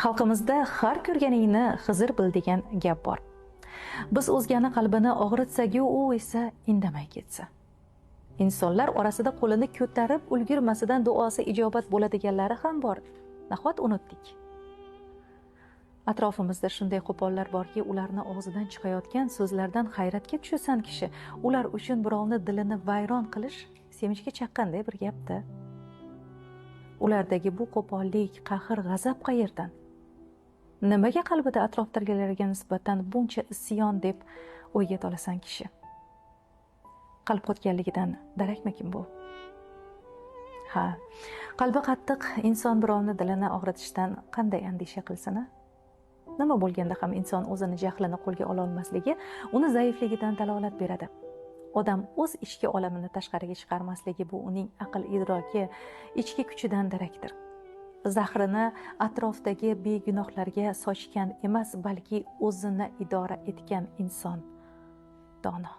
Xalqimizda "Har ko'rganingni Xizr bil" degan gap bor. Biz o'zgani qalbini og'ritsak-u, u esa indamay ketsa. Insonlar orasida qo'lini ko'tarib ulgurmasidan duosi ijobat bo'ladiganlari ham bor. Nahot unutdik? Atrofimizda shunday qo'pollar borki, ularni og'zidan chiqayotgan so'zlardan hayratga tushasan kishi. Ular uchun birovni dilini vayron qilish semichka chaqqanday bir gapda. Ulardagi bu qo'pollik, qahr, g'azab qayerdan? Nimaga qalbida atrofdagilarga nisbatan buncha isyon, deb o'yga tolasan kishi. Qalb qotganligidan darakmikin bu? Ha, qalbi qattiq inson birovni dilini og'ritishdan qanday andisha qilsin, a? Nima bo'lganda ham inson o'zini jahlini qo'lga ololmasligi uni zaifligidan dalolat beradi. Odam o'z ichki olamini tashqariga chiqarmasligi bu uning aql idroki, ichki kuchidan darakdir. Zahrini atrofdagi begunohlarga sochgan emas, balki o'zini idora etgan inson dono.